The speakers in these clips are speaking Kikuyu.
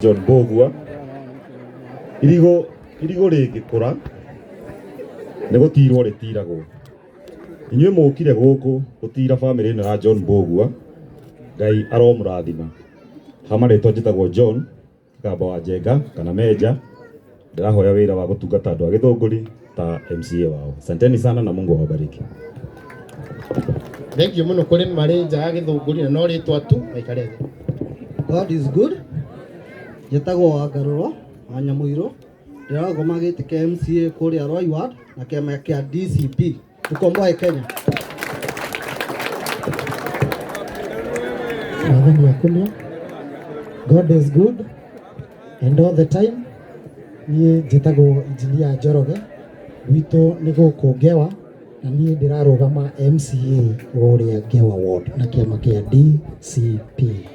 John Mbũgua. Irigũ irigũ rĩngĩkũra nĩ gũtirwo rĩtiragwo. Inyuĩ mũkire gũkũ gũtira bamĩrĩ ĩno ya John Mbũgua, Ngai aromũrathima. Ha marĩtwa njĩtagwo John Kĩgamba wa Njenga kana Menja, ndĩrahoya wĩra wa gũtungata andũ a Gĩthũngũri ta MCA wao. Asanteni sana na Mungu awabariki. Thengiũ mũno kũrĩ marĩ nja ya Gĩthũngũri na no rĩtwa tu maikare thĩ. God is good. Njĩtagwo Wangarũro wa Nyamũirũ. Ndĩrarũgama gĩtĩ kĩa MCA kũrĩa Rwai Ward na kĩama kĩa DCP. Tukomboe Kenya. Mwathani akumio. God is good and all the time. Niĩ njĩtagwo Engineer Njoroge, gwitũ nĩ gũkũ Ngewa na niĩ ndĩrarũgama MCA ũrĩa Ngewa Ward na kĩama kĩa DCP.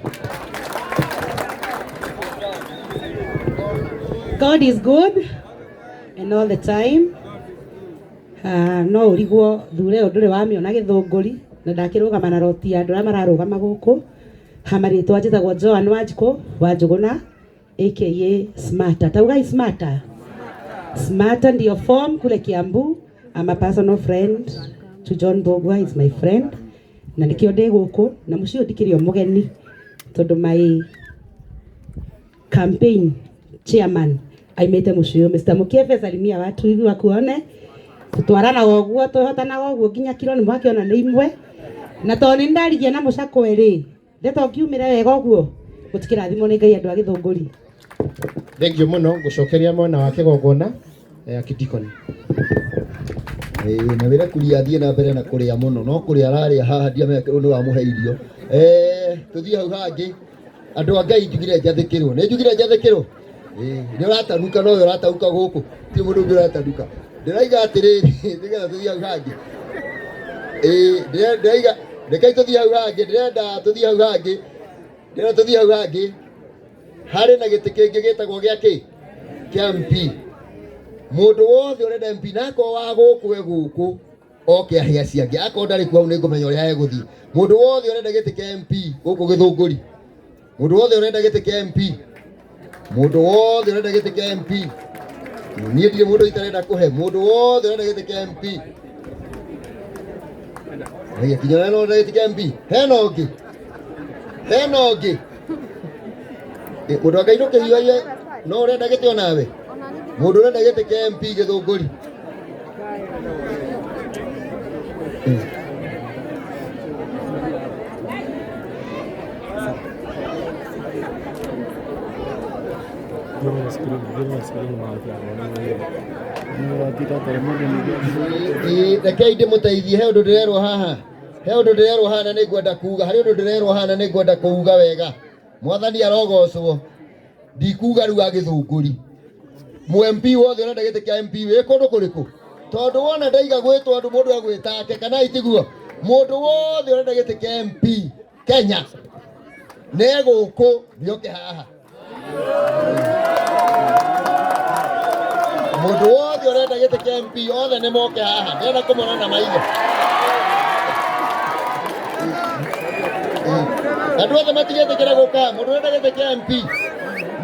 God is good and all the time. No ũrigwo thure ũyũ ndũrĩ wamĩona gĩthũngũri na ndakĩrũgama na roti ya andũ arĩa mararũgama gũkũ. Ha marĩtwa njĩtagwo Joan Wanjikũ wa Njũgũna aka Smarter. Taugai Smarter. Smarter ndio form kule Kiambu. I'm a personal friend to John Mbũgua, is my friend. Na nĩkĩo ndĩ gũkũ na mũciĩ ũyũ ndikĩrĩ o mũgeni tondũ my campaign chairman aimĩte mũciĩ ũyũ Mr. Mũkĩebe, salimia watu hivi wakuone. Tũtwaranaga ũguo twĩhotanaga ũguo nginya kiro nĩ mwakĩona nĩ imwe. Na tondũ nĩ ndarigia na mũcakwe rĩ, ndeto ngiumĩre wega ũguo mũtikĩrathimwo nĩ Ngai andũ a Gĩthũngũri. Thengiũ mũno ngũcokeria mwena wa kĩgongona akidikoni. Ĩĩ na wĩre kuria athiĩ na mbere na kũrĩa mũno no kũrĩa ararĩa haha ndiamenya nĩ wamũhe irio. Tũthiĩ hau hangĩ. Andũ a Ngai njugire njathĩkĩrwo. Nĩ njugire njathĩkĩrwo? Ĩĩ, nĩ ũratanuka nowe ũratanuka gũkũ. Ti mũndũ ũngĩ ũratanuka. Ndĩraiga atĩrĩrĩ, nĩgetha tũthiĩ hau hangĩ. Ĩĩ, ndĩraiga, rekei tũthiĩ hau hangĩ, ndĩrenda tũthiĩ hau hangĩ. Ndĩrenda tũthiĩ hau hangĩ. Harĩ na gĩtĩ kĩngĩ gĩtagwo gĩa kĩ? Kĩa MP. Mũndũ wothe ũrenda MP na akorwo wa gũkũ e gũkũ oke ahe acio angĩ, akorwo ndarĩ kuo hau nĩ ngũmenya ũrĩa egũthiĩ. Mũndũ wothe ũrenda gĩtĩ kĩa MP gũkũ Gĩthũngũri, mũndũ wothe ũrenda gĩtĩ kĩa MP, mũndũ wothe ũrenda gĩtĩ kĩa MP, niĩ ndirĩ mũndũ itarenda kũhe, mũndũ wothe ũrenda gĩtĩ kĩa MP. Haya, kinya ũrĩa ũrenda gĩtĩ kĩa MP, hena ũngĩ, hena ũngĩ. Mũndũ wa Ngai ndũkĩhiũhaie, no ũrenda gĩtĩ onawe? Mũndũ ũrenda gĩtĩ kĩa MP Gĩthũngũri. Rekei ndĩmũteithie, he ũndũ ndĩrerwo haha, he ũndũ ndĩrerwo haha na nĩ ngwenda kuga, harĩ ũndũ ndĩrerwo haha na nĩ ngwenda kũuga wega. Mwathani arogocwo. Ndikuga rĩu agĩthũngũri. Mũ MP wothe ũrenda gĩtĩ kĩa MP wĩ kũndũ kũrĩkũ? Tondũ wona ndaiga gwĩtwo andũ mũndũ agwĩtake kana itiguo. Mũndũ wothe ũrenda gĩtĩ kĩa MP Kenya nĩ gũkũ nĩoke haha. Mũndũ wothe ũrenda gĩtĩ kĩa MP othe nĩ moke haha, ndĩrenda kũmona na maitho. Andũ othe matigetĩkĩra gũka, mũndũ ũrenda gĩtĩ kĩa MP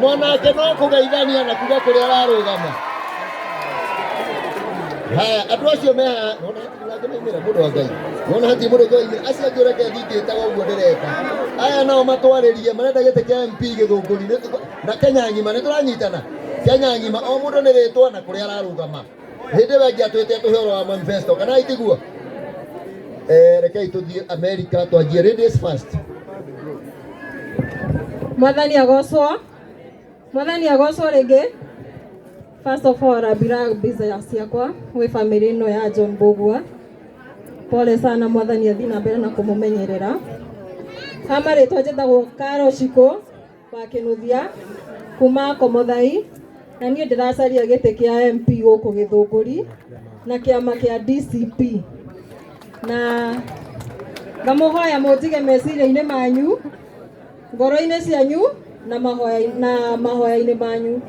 nonake no kũgeithania na kuga kũrĩa ararũgama. Haya, andũ acio me haha, nona hatirĩ angĩ maumĩra, mũndũ wa Ngai, nona hatirĩ mũndũ ũngĩ waumĩra, acio angĩ ũreke thiĩ ngĩtaga ũguo ndĩreka. Aya nao matwarĩrie, marenda gĩtĩ kĩa MP Gĩthũngũri na Kenya ng'ima, nĩ tũranyitana? Kenya ng'ima, o mũndũ nĩ rĩtwa na kũrĩa ararũgama. Hĩndĩ ĩyo ĩngĩ atwĩte atũhe ũhoro wa manifesto, kana itiguo? Rekei tũthiĩ America, twanjie ladies first. Mwathani agocwo. Mwathani agocwo rĩngĩ. First of all, ambira mbica ciakwa gwĩ family ĩno ya John Mbũgua. Pole sana, Mwathani athiĩ na mbere na kũmũmenyerera. Ha marĩtwa njĩtagwo Karo Shiko wa Kĩnuthia kuma Komothai, na niĩ ndĩracaria gĩtĩ kĩa MP gũkũ Gĩthũngũri na kĩama kĩa DCP. Na ngamũhoya mũnjige meciria-inĩ manyu, ngoro-inĩ cianyu na mahoya-inĩ manyu.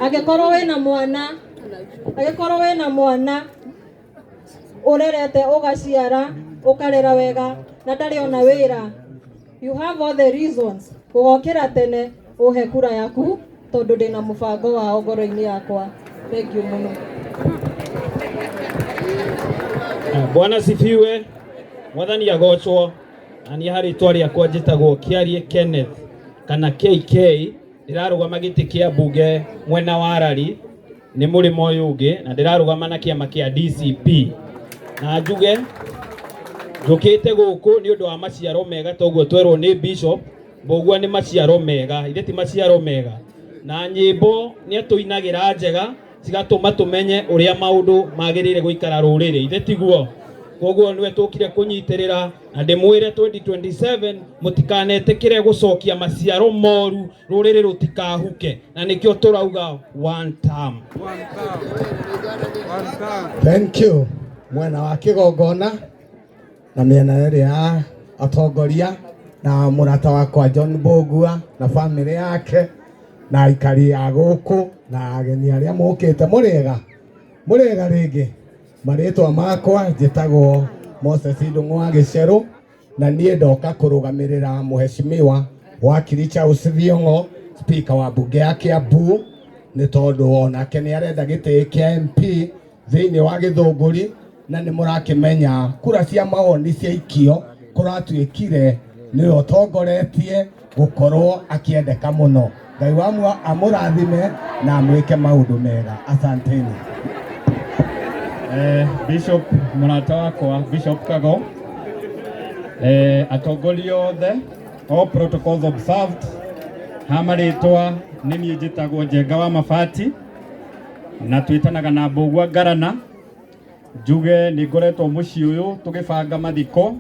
Angĩkorwo wĩna mwana, angĩkorwo wĩna mwana ũrerete ũgaciara ũkarera wega na ndarĩ ona wĩra, you have all the reasons gũgokĩra tene ũhe kura yaku. Tondũ ndĩna mũbango wao ngoro-inĩ yakwa. Thank you mũno. Bwana sifiwe. Mwathani agocwo. Na niĩ harĩ itwa rĩakwa njĩtagwo Kĩarie Kenneth kana KK, ndĩrarũgama gĩtĩ kĩa mbunge mwena wa Rari nĩ mũrĩmo ũyũ ũngĩ, na ndĩrarũgama na kĩama kĩa DCP. Na njuge njũkĩte gũkũ nĩ ũndũ wa maciaro mega, toguo twerwo nĩ Bishop Mbũgua nĩ maciaro mega, ithe ti maciaro mega. Na nyĩmbo nĩ atũinagĩra njega cigatũma tũmenye ũrĩa maũndũ magĩrĩire gũikara rũrĩrĩ, ithe tiguo? Koguo nĩwe tũkire kũnyitĩrĩra na ndĩmwĩre 2027 mũtikanetĩkĩre gũcokia maciaro moru, rũrĩrĩ rũtikahuke, na nĩkĩo tũrauga one term. Thank you. Mwena wa kĩgongona na mĩena ĩrĩa ya atongoria na mũrata wakwa John Mbũgua na famĩlĩ yake na aikari a gũkũ na ageni arĩa mũkĩte, mũrĩega mũrĩega rĩngĩ. Marĩtwa makwa njĩtagwo Moses Ndung'u wa Gĩcerũ, na niĩ ndoka kũrũgamĩrĩra mũheshimiwa wakiri Charles Thiong'o, speaker wa mbunge ya Kiambu, nĩ tondũ onake nĩ arenda gĩtĩ kĩa MP thĩinĩ wa Gĩthũngũri, na nĩ mũrakĩmenya kura cia mawoni ciaikio kũratuĩkire nĩwe ũtongoretie gũkorwo akĩendeka mũno. Ngai wa amũrathime na amwĩke maũndũ mega. Asanteni. Bishop mũrata wakwa Bishop Kago, atongoria othe, all protocols observed. Ha marĩtwa nĩ niĩ njĩtagwo Njenga wa Mabati na twĩtanaga na Mbũgua Ngarana. Njuge nĩ ngoretwo mũciĩ ũyũ tũgĩbanga mathiko,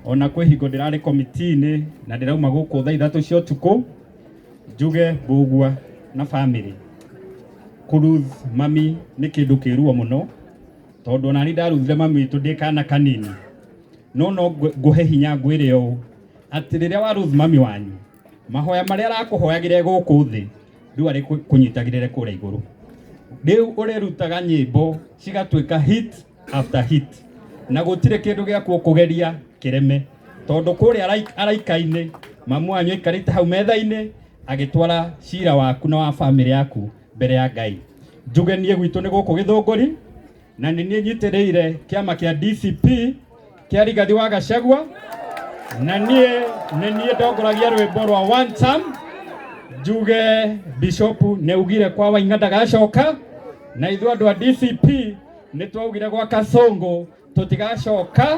ona kwĩ hingo ndĩrarĩ komiti-inĩ na ndĩrauma gũkũ thaa 3 cia ũtukũ. Njuge Mbũgua na family kũruth mami nĩ kĩndũ kĩruo mũno, tondũ ona niĩ ndaruthire mami witũ ndĩ kana kanini, no no ngũhe hinya ngwĩre ũũ atĩ rĩrĩa waruth mami wanyu, mahoya marĩa arakũhoyagĩre gũkũ thĩ rĩu arĩ kũnyitagĩrĩre kũrĩa igũrũ. Rĩu ũrĩrutaga nyĩmbo cigatuĩka hit after hit, na gũtirĩ kĩndũ gĩaku ũkũgeria kĩreme, tondũ kũrĩa araika-inĩ mamu wanyu aikarĩte hau metha-inĩ agĩtwara cira waku na wa famĩlĩ yaku mbere ya Ngai. Njuge niĩ gwitũ nĩ gũkũ Gĩthũngũri, na nĩ niĩ nyitĩrĩire kĩama kĩa DCP kĩa Rigathi wa Gachagua, na niĩ nĩ niĩ ndongoragia rwĩmbo rwa one term. Njuge Bishop nĩ augire kwa Waing'a ndagacoka, na ithuĩ andũ a DCP nĩ twaugire gwa Kasongo tũtigacoka,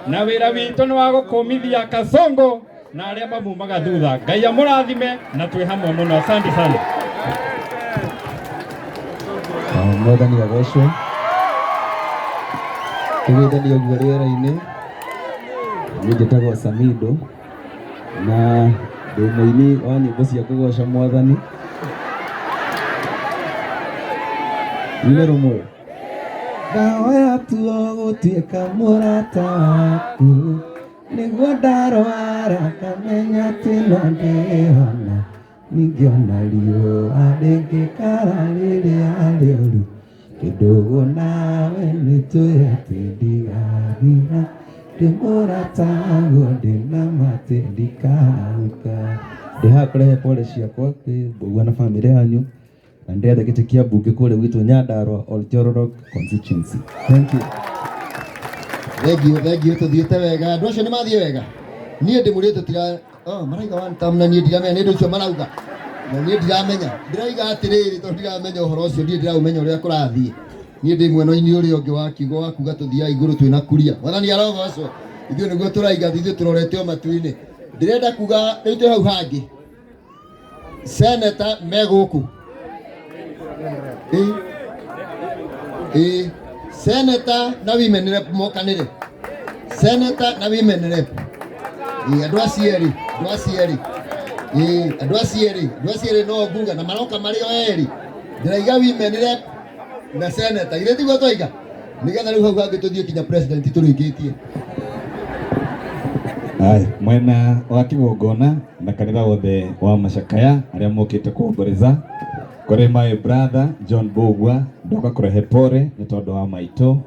na wĩra witũ nĩ wa gũkũmithia Kasongo na arĩa mamumaga thutha. Ngai amũrathime na twĩ hamwe mũno. Asante sana. Mwathani agocwo. Tũgeithanie ũguo rĩera-inĩ. Niĩ njĩtagwo Samido na ndĩ mũini wa nyĩmbo cia kũgoca Mwathani. Nyine rũmwe. Ndahoya tuo gũtuĩka mũrata waku, nĩguo ndarwara ngamenya atĩ no ndĩhona, ningĩ ona riũa rĩngĩkara rĩrĩa rĩũru, kĩndũgũ nawe nĩnjũĩ atĩ ndigathira, ndĩ mũrataguo ndĩna ma atĩ ndikahuka. Ndĩ haha kũrehe pole ciakwa kwĩ Mbũgua na famĩlĩ yanyu, na ndĩretha gĩtĩ kĩa mbunge kũrĩa gwitũ Nyandarua Oljororok constituency. Thank you. Thank you, thank you. Tuthiĩte wega. Andũ acio nĩ mathiĩ wega. Niĩ ndĩmũrĩte tũtira oh, marauga one term na niĩ ndiramenya nĩ ũndũ ũcio marauga. Na niĩ ndiramenya. Ndĩrauga atĩrĩrĩ tondũ ndiramenya ũhoro ũcio, niĩ ndĩraũmenya ũrĩa kũrathiĩ. Niĩ ndĩ mwena-inĩ ũrĩa ũngĩ wa kiugo wa kuga tũthiaga igũrũ twĩna kuria. Mwathani arogocwo. Ithuĩ nĩguo tũraiga, ithuĩ tũrorete o matu-inĩ. Ndĩrenda kuga rĩu twĩ hau hangĩ. Senator me gũkũ. Senator na women rep mokanĩre. Senator na women rep. Andũ acio erĩ, andũ acio erĩ. Andũ acio erĩ, andũ acio erĩ no nguga na maroka marĩ o erĩ. Ndĩraiga women rep na senator. Ithe tiguo twaiga? Nĩgetha rĩu hau hangĩ tũthiĩ kinya president tũrĩkĩtie. Ai, mwena wa kĩgongona na kanitha wothe wa Macakaya arĩa mokĩte kuomboreza kũrĩ my brother John Mbũgua, ndoka kũrehe pore nĩ tondũ wa maitũ.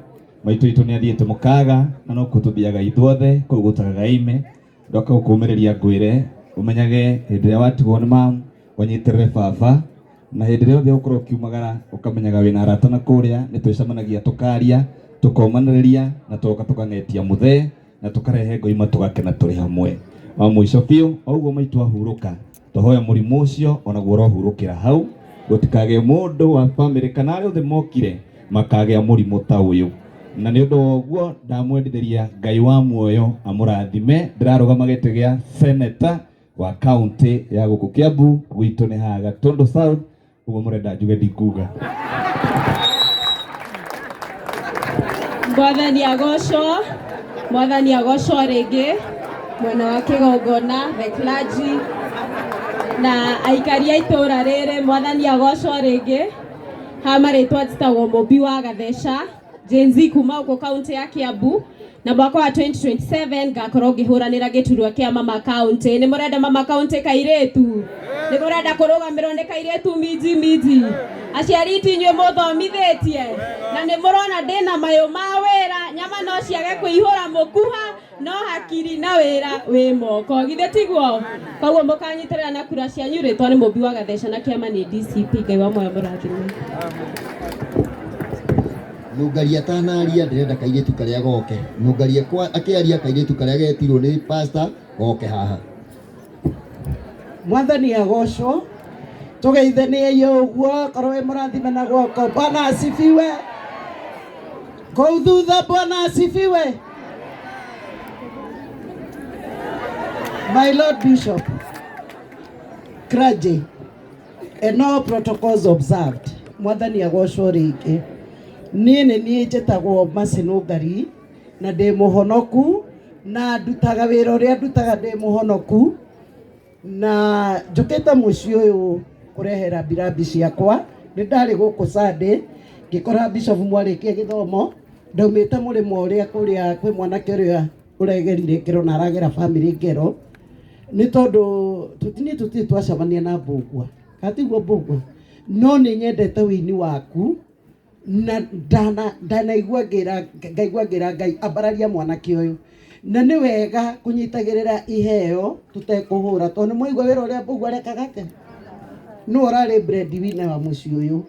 Maitũ itũ nĩ athiĩte mũkaga na no kuo tũthiaga ithuothe kũu gũtagaga ime. Ndoka gũkũmĩrĩria ngwĩre ũmenyage hĩndĩ ĩrĩa watigwo nĩ mam ũnyitĩrĩre baba. Na hĩndĩ ĩrĩa yothe ũkorwo ũkiumagara ũkamenyaga wĩna arata na kũrĩa nĩ twĩcemanagia tũkaria tũkomanĩrĩria na tũgoka tũkang'etia mũthee na tũkarehe ngoima tũgakena tũrĩ hamwe. Wa mũico biũ o ũguo maitũ ahurũka tũhoya mũrimũ ũcio onaguo ũrohurũkĩra hau gũtikagĩe mũndũ wa bamĩrĩ kana arĩa othe mokire makagĩa mũrimũ ta ũyũ. Na nĩ ũndũ wa ũguo ndamwendithĩria Ngai wa muoyo amũrathime. Ndĩrarũgama gĩtĩ gĩa seneta wa kaunti ya gũkũ Kiambu, gwitũ nĩ haha Gatundu South, ũguo mũrenda njuge ndikuga. Mwathani agocwo, Mwathani agocwo rĩngĩ mwena wa kĩgongona, the clergy na aikari a itũra rĩrĩ, Mwathani agocwo rĩngĩ. Ha marĩtwa njĩtagwo Mũmbi wa Gatheca, Gen Z kuma gũkũ kaunti ya Kiambu, na mwaka wa 2027 ngakorwo ngĩhũranĩra gĩturwa kĩa mama kaunti. Nĩ mũrenda mama kaunti kairĩtu? Nĩ mũrenda kũrũgamĩrwo nĩ kairĩtu minji minji? Aciari ti inyuĩ mũthomithĩtie na nĩ mũrona ndĩna mayũ ma wĩra, nyama no ciage kũihũra mũkuha no hakiri na wĩra wĩ moko, githĩ tiguo? Koguo mũkanyitĩrĩra na kura cianyu. Rĩtwa nĩ Mũmbi wa Gatheca na kĩama nĩ DCP. Ngai wa muoyo mũrathime. Nũngari atanaria ndĩrenda kairĩtu karĩa goke. Nũngari akĩaria kairĩtu karĩa getirwo nĩ pastor goke haha. Mwathani agocwo. Tugeithanie ũguo korwo wĩ mũrathime na guoko. Bwana asifiwe. Kũu thutha Bwana asifiwe. My Lord Bishop, clergy, and all protocols observed. Mwathani agocwo rĩngĩ. Niĩ nĩ niĩ njĩtagwo Mercy Nũngari na ndĩ mũhonoku na ndutaga wĩra ũrĩa ndutaga ndĩ mũhonoku na njũkĩte mũciĩ ũyũ kũrehera rambirambi ciakwa. Nĩ ndarĩ gũkũ Sunday ngĩkora Bishop mwarĩkia gĩthomo, ndaumĩte mũrĩmo ũrĩa kũrĩa kwĩ mwanake ũrĩa ũregerire ngero na aragera family ngero, nĩ tondũ niĩ tũtirĩ twacemania na Mbũgua, katiguo Mbũgua, no nĩ nyendete wĩini waku na ndanaigua ngĩra ngaigua ngĩra Ngai ambararia mwanake ũyũ, na nĩ wega kũnyitagĩrĩra iheo tũtekũhũra, tondũ nĩ mwaigua wĩra ũrĩa Mbũgua arekaga atĩa, nĩwe ũrarĩ breadwinner wa mũciĩ ũyũ,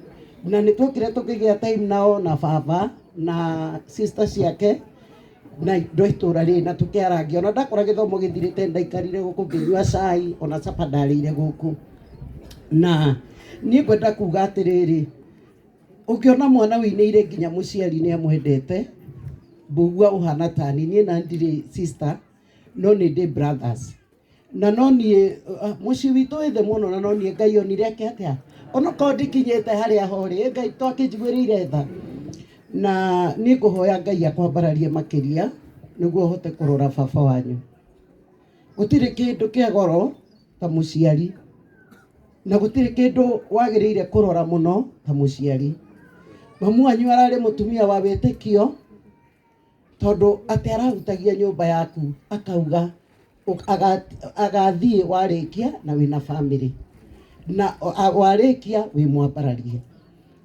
na nĩ twokire tũkĩgĩa time nao na baba na sister ciake na indo itũra rĩrĩ na tũkĩarangia. Ona ndakora gĩthomo gĩthirĩte ndaikarire gũkũ ngĩnyua cai, ona capa ndarĩire gũkũ. Na niĩ ngwenda kuga atĩrĩrĩ, ũngĩona mwana wĩinĩire nginya mũciari nĩ amwendete, Mbũgua ũhana tani. Niĩ na ndirĩ sister no nĩ ndĩ brothers, na no niĩ mũciĩ witũ wĩ thĩ mũno, na no niĩ Ngai onire eke atĩa, onokorwo ndikinyĩte harĩa horĩ, Ngai twakĩnjiguĩrĩire tha. Na niĩ ngũhoya Ngai akwambararie makĩria nĩguo ũhote kũrora baba wanyu. Gũtirĩ kĩndũ kĩa goro ta mũciari, na gũtirĩ kĩndũ wagĩrĩire kũrora mũno ta mũciari. Mamu wanyu ararĩ mũtumia wa wĩtĩkio, tondũ atĩ arahutagia nyũmba yaku akauga agathiĩ warĩkia na wĩna family, na warĩkia wĩ mwambararie,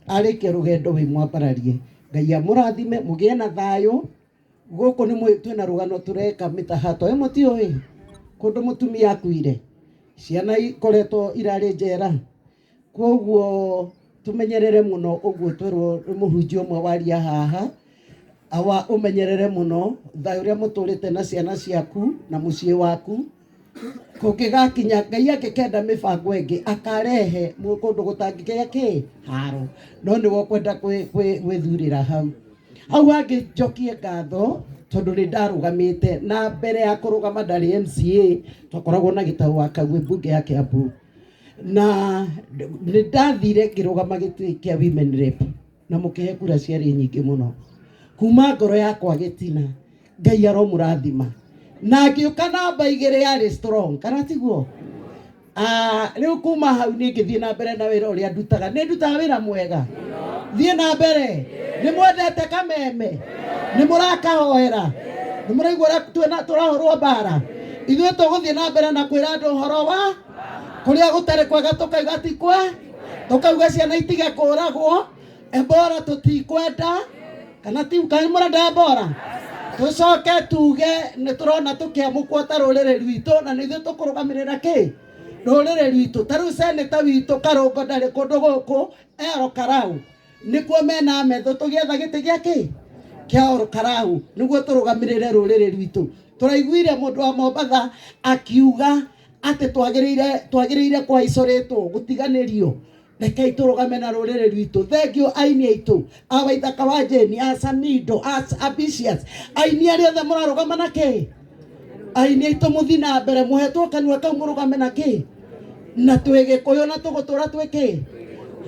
arĩkia rũgendo wĩ mwambararie. Ngai amũrathime mũgĩe na thayũ. Gũkũ nĩ twĩna rũgano tũreka mĩtahato ĩ mũtiũĩ kũndũ mũtumia akuire, ciana ikoretwo irarĩ njera, koguo tũmenyerere mũno ũguo twerwo nĩ mũhunjia ũmwe waria haha, awa ũmenyerere mũno thayũ ũrĩa mũtũrĩte na ciana ciaku na mũciĩ waku. Kũngĩgakinya Ngai angĩkenda mĩbango ĩngĩ akarehe kũndũ gũtangĩgĩa kĩ haro, no nĩwe ũkwenda gwĩthurĩra hau. Hau hangĩ njokie ngatho tondũ nĩ ndarũgamĩte, na mbere ya kũrũgama ndarĩ MCA, twakoragwo na gĩtarũ wa Kagwe mbunge ya Kiambu, na nĩ ndathire ngĩrũgama gĩtĩ kĩa women rep na mũkĩhe kura ciarĩ nyingĩ mũno kuma ngoro yakwa gĩtina. Ngai aromũrathima. Na ngĩũka namba 2 yarĩ strong, kana tiguo? Rĩu kuma hau niĩ ngĩthiĩ na mbere na wĩra ũrĩa ndutaga. Nĩ ndutaga wĩra mwega, thiĩ na mbere. Nĩ mwendete kameme, nĩ mũrakahoera, nĩ mũraigua ũrĩa tũrahũrwo mbara. Ithuĩ tũgũthiĩ na mbere na kwĩra andũ ũhoro wa kũrĩa gũtarĩ kwega, tũkauga ti kwe, tũkauga ciana itige kũragwo, Ebola tũtikwenda, kana ti kana mũrenda Ebola? Tũcoke tuge nĩ tũrona tũkĩamũkwo ta rũrĩrĩ rwitũ, na nĩ ithuĩ tũkũrũgamĩrĩra kĩ. Rũrĩrĩ rwitũ ta rĩu seneta witũ Karũngo ndarĩ kũndũ gũkũ ero Karau nĩkuo mena metho tũgĩetha gĩtĩ gĩa kĩ kĩa Ol Karau nĩguo tũrũgamĩrĩre rũrĩrĩ rwitũ. Tũraiguire mũndũ wa Mombatha akiuga atĩ twagĩrĩire kwaicoretwo gũtiganĩrio. Rekei tũrũgame na rũrĩrĩ rwitũ. Thank you aini aitũ a Waithaka wa Jane, a Samido, a Ambitious, aini arĩa othe mũrarũgama na kĩ, aini aitũ mũthi na mbere mũhetwo kanua kau mũrũgame na kĩ, na twĩ Gĩkũyũ na tũgũtũra twĩ kĩ.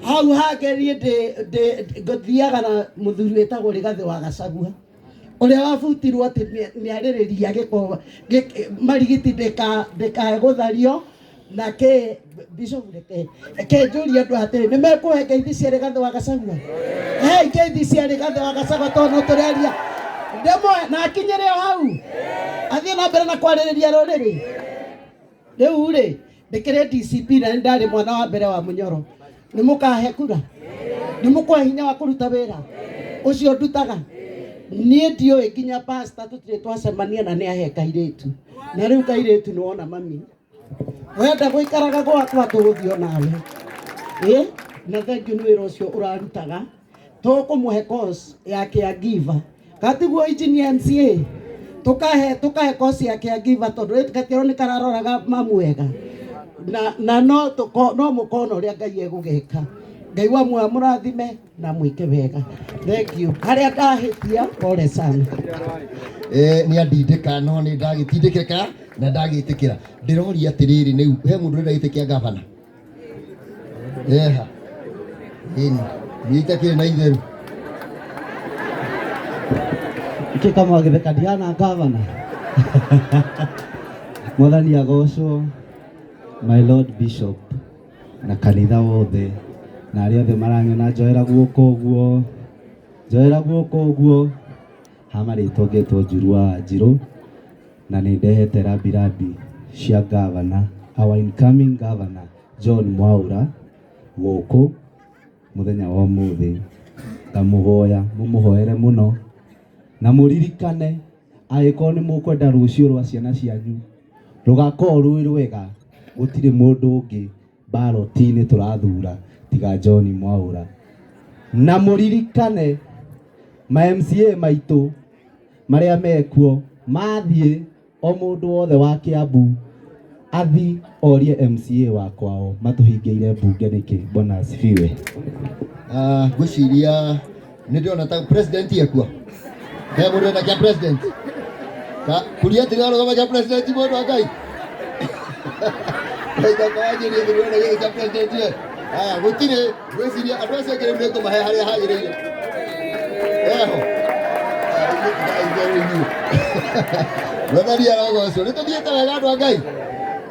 Hau hangĩ niĩ ndĩ ngũthiaga na mũthuri wĩtagwo Rigathĩ wa Gachagua ũrĩa wabutirwo atĩ nĩarĩrĩria gĩko marigiti ndĩkae gũthario na kĩ. Bishop, reke njũrie andũ atĩrĩ, nĩ mekũhe ngeithi cia Rigathĩ wa Gachagua? Hei ngeithi cia Rigathĩ wa Gachagua tondũ no tũrĩaria ndĩmwe na akinyĩre o hau athiĩ na mbere na kwarĩrĩria rũrĩrĩ. Rĩu rĩ ndĩkĩrĩ DCP na nĩ ndarĩ mwana wa mbere wa Mũnyoro. Nĩ mũkahe kura? Nĩ mũkũhe hinya wa kũruta wĩra ũcio ndutaga? Niĩ ndiũĩ nginya pastor tũtirĩ twacemania na nĩ ahe kairĩtu, na rĩu kairĩtu nĩ wona mami wenda gũikaraga gwakwa tũgũthiĩ onawe. Ĩ na thank you nĩ wĩra ũcio ũrarutaga. Tũkũmũhe course ya caregiver katiguo engineer MCA tukahe course ya caregiver tondũ rĩu gakĩro nĩ kararoraga mamu wega na no tuko no mũkona ũrĩa Ngai egũgeka. Ngai wa muoyo mũrathime na mwĩke wega. Thank you. Harĩa ndahĩtia pole sana. Nĩ andindĩka no nĩ ndagĩtindĩkĩka na ndagĩtĩkĩra. Ndĩroria atĩrĩrĩ, nĩ he mũndũ ũrenda gĩtĩ kĩa gavana? Eha. Ĩni. Niĩ itakĩrĩ na itheru. Kĩkama gĩtheka ndiana gavana. Mwathani agocwo, my Lord Bishop na kanitha wothe na arĩa othe maranyona njoera guoko ũguo, njoera guoko ũguo. Ha marĩtwa ngetwo Njuru wa Njirũ na nĩ ndehete rambirambi cia gavana, our incoming governor John Mwaura gũkũ mũthenya wa ũmũthĩ. Ngamũhoya mũmũhoere mũno na mũririkane angĩkorwo nĩ mũkwenda rũciũ rwa ciana cianyu rũgakorwo rwĩ rwega, gũtirĩ mũndũ ũngĩ ballot-inĩ tũrathura tiga John Mwaura. Na mũririkane ma MCA maitũ marĩa mekuo mathiĩ o mũndũ wothe wa Kiambu athi orie MCA wa kwao matũhingĩire mbunge nĩkĩ. Bwana asifiwe. Ngwĩciria nĩ ndĩrona ta president ekuo. He mũndũ wenda kĩa president? Ka kuria atĩ nĩwarũgama kĩa president mũndũ wa Ngai? Waithaka wanjĩrie thĩ ndĩrona gĩkĩ kĩa president we. Aya gũtirĩ, ngwĩciria andũ acio angĩ rĩu nĩngũmahe harĩa hagĩrĩire. Eho. Mwathani arogocwo. Nĩ tũthiĩte wega andũ a Ngai.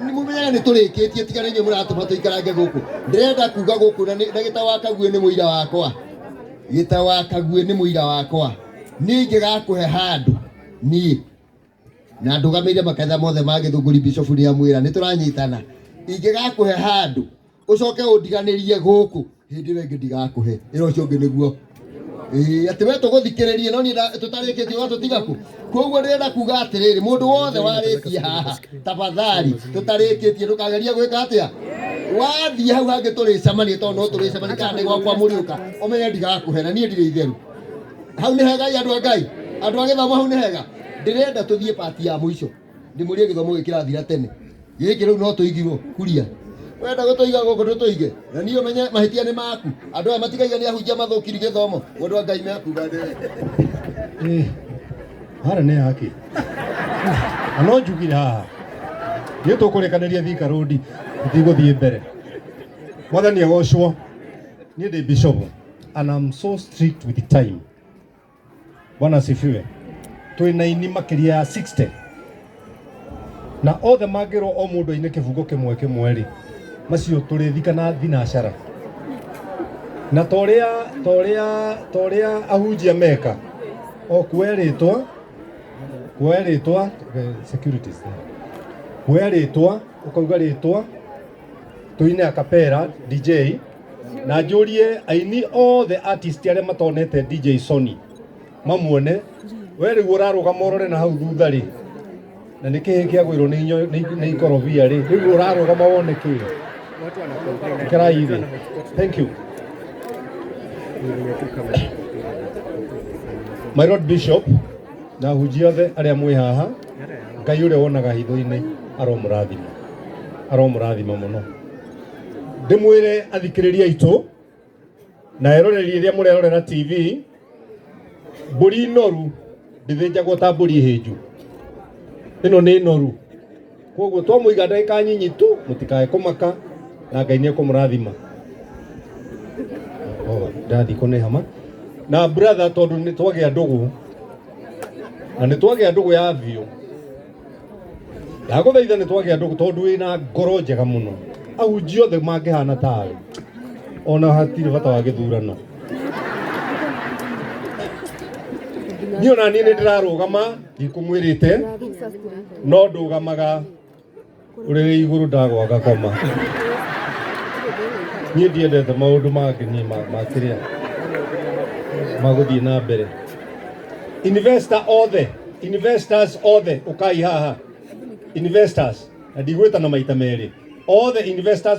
Nĩ mũmenyaga nĩ tũrĩkĩtie tiga nĩ inyuĩ mũratũma tũikarange gũkũ. Ndĩrenda kuga gũkũ na gĩta wa Kaguĩ nĩ mũira wakwa. Gĩta wa Kaguĩ nĩ mũira wakwa. Niĩ ingĩgakũhe handũ niĩ na ndũgamĩrĩre makanitha mothe ma Gĩthũngũri Bishop nĩ amwĩra nĩ tũranyitana. Ingĩgakũhe handũ ũcoke ũndiganĩrie gũkũ hĩndĩ ĩyo ĩngĩ ndigakũhe. Ĩra ũcio ũngĩ nĩguo. Ĩĩ atĩ we tũgũthikĩrĩrie no niĩ tũtarĩkĩtie ũgatũtiga kũ. Koguo ndĩrenda kuga atĩrĩrĩ, mũndũ wothe warĩtie haha tafadhali tũtarĩkĩtie ndũkagerie gwĩka atĩa. Wathiĩ hau hangĩ tũrĩcemania tondũ no tũrĩcemania kana nĩ gwakwa mũrĩũka ũmenye ndigakũhe na niĩ ndirĩ itheru. Hau nĩ hega andũ a Ngai, andũ a gĩthomo hau nĩ hega. Ndĩrenda tũthiĩ pati ya mũico ndĩmũrie gĩthomo gĩkĩ kĩrathira tene gĩkĩ rĩu no tũigirwo kuria. Wenda gũtũiga gũkũ tũtũige na niĩ ũmenye mahĩtia nĩ maku. Andũ aya matikaiga nĩ ahunjia mathũkiri gĩthomo. Mũndũ wa Ngai mekuga ndĩ. Hara nĩ yake. Na no njugire haha. Nĩ tũkũrĩkanĩria Thika Road tũtigũthiĩ mbere. Mwathani agocwo. Niĩ ndĩ bishop and I'm so strict with the time. Bwana asifiwe. Twĩna aini makĩria ya 60 na othe mangĩrwo o mũndũ aine kĩbungo kĩmwe kĩmwe rĩ, macio tũrĩthika na thinacara. Na torĩa ahunjia meka o kuoya rĩtwa, securities, kuoya rĩtwa, ũkauga rĩtwa, tũine a cappella DJ, na njũrie aini othe artist arĩa matonete DJ Sony mamuone. We rĩu ũrarũgama ũrore na hau thutha rĩ, Na nä kä kä agå irwo nä ikorobia rä rä u å rarå wone kä kerai thä. Thank you, my Lord Bishop na hunjia othe arĩa mwĩ haha. Ngai ũrĩa wonaga hitho-inĩ aromũrathima, aromũrathima mũno. Ndĩmwĩre athikĩrĩria aitũ na eroreri arĩa mũrerorera TV, mbũri noru ndĩthĩnjagwo ta mbũri hĩnju. Ĩno nĩ noru, koguo twamũiga ndagĩka nyinyi tu, mũtikae kũmaka na Ngai nĩ ekũmũrathima. Oh, ndathi kũnĩ hama na brother, tondũ nĩ twagĩa ndũgũ na nĩ twagĩa ndũgũ ya biũ. Ndagũthaitha, nĩ twagĩa ndũgũ tondũ wĩna ngoro njega mũno. Ahunjia othe mangĩhana tawe, ona hatirĩ bata wa gĩthurano. Niĩ ona niĩ nĩ ndĩrarũgama, ndikũmwĩrĩte, no ndũgamaga ũrĩrĩ igũrũ, ndagwa ngakoma. Niĩ ndiendete maũndũ mangĩ, niĩ ma kĩrĩa magũthiĩ na mbere. Investor othe, investors othe, ũkai haha. Investors, na ndigwĩtana maita merĩ, othe investors.